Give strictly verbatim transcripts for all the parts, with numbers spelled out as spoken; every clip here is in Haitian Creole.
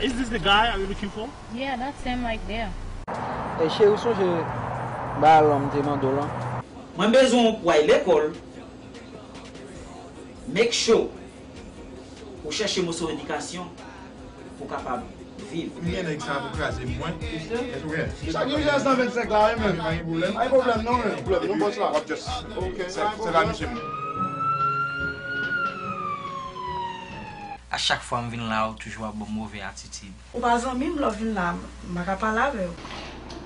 Is this the guy are you looking for? Yeah, that's him right there. Ey cheri, ou sonje bagay lan m te mande w lan? Mwen bezwen w pou w al lekòl. Make sure ou chèche moso edikasyon pou w kapab viv. M gen nèg sa pou kraze m, mwen. Yes, we. Chak jou jè san vennsenk la, wi, men. Pa gen pwoblèm. Pa gen pwoblèm, non, men. Pwoblèm, non, bòs la. Ok, se la misye m. A chak fwa m vin la, ou toujou ap ban m move atitid. Ou pa zanmi m, lè w vin la, m pa ka pale avè w.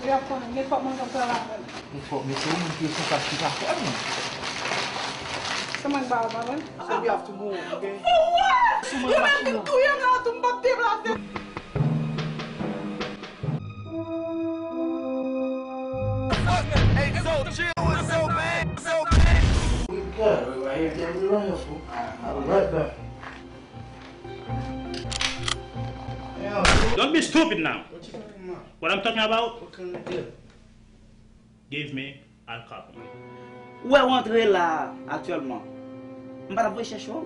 Ou ap konnen nenpòt moun k ap travay avè m. Nenpòt, men se ou menm ki responsab ki pa fè m. Se mwen k ba ou, pa vre? So we have to move, okay? Ou menm ki touye m la tou, m p ap deplase. We good. We right here. Yeah, we right here, fool. I'll be right back. Don't be stupid now. What I'm talking about? Give me alcohol. Ou wè w antre la a aktyèlman. M pa t ap voye chèche w.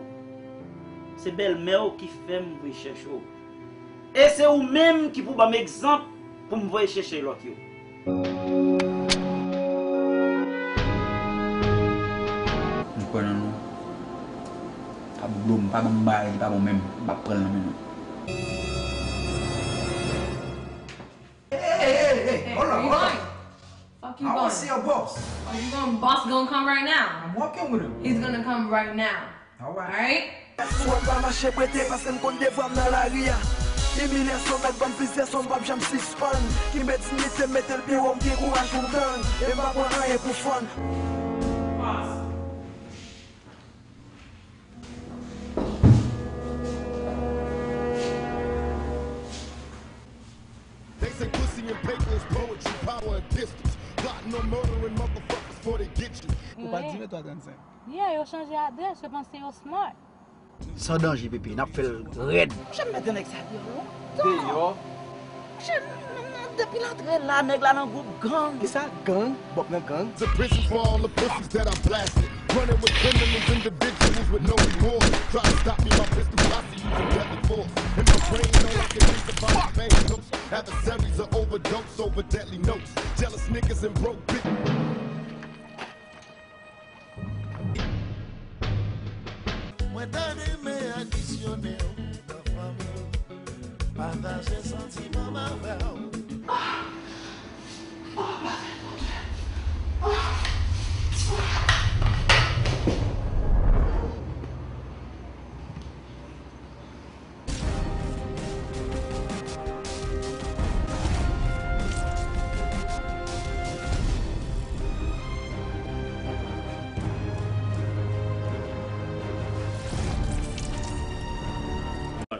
Se bèlmè w ki fè m voye chèche w. E se ou menm ki pou ban m egzanp pou m voye chèche lòt yo. M kwè nan nou. Pa blo m, pa ban m bagay ki pa bon menm, m p ap pran l nan men nou. Hey, hey, hey, hey, hold on, hold on. Fuck you I going? want to see your boss. Oh, you going? Boss gonna come right now. I'm working with him. He's gonna come right now. All right. Alright? Sou pa mache prete paske m konn devwa m nan lari a. Imilyasyon mèt ban m plizyè sòm, m p ap janm sispann. Kenbe diyite m, mete l pi wo, m gen kouraj pou m tann. E m pa pran anyen pou fun. They say pussy and paper is poetry, power and distance. Plotting on murdering motherfuckers before they get you. Ou pa di men twa trannsenk. Yeah, yo chanje adrès, yo panse yo smart. San danje, pepe, n ap fè l rèd. Mouche m mete nèg sa deyò lontan. Deyò? Mouche, m, m, depi l antre la, nèg la nan gwoup gang. Kisa gang? Bòk nan gang? The prisons for all the pussies that I blasted. Running with criminals, individuals with no remorse. Try to stop me, my pistol posse using deadly force. In my brain, all I can think about is fame. Adversaries are overdose over deadly notes. Jealous niggas and broke bitches. Mwen ta renmen adisyone w nan fanmi w, pataje santiman m avè w.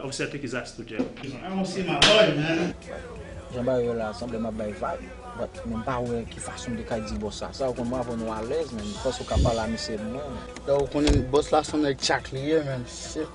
Officer take his ass to jail. I don't see my boy, man. Jan bagay yo la, sanble m ap bay vibe. But men m pa wè ki fason m te ka di bòs la sa. Ou konn mwen avè w nou alèz, men m panse w ka pale a misye mwen. Dok ou konnen bòs la se yon nèg tchak li ye, men shit.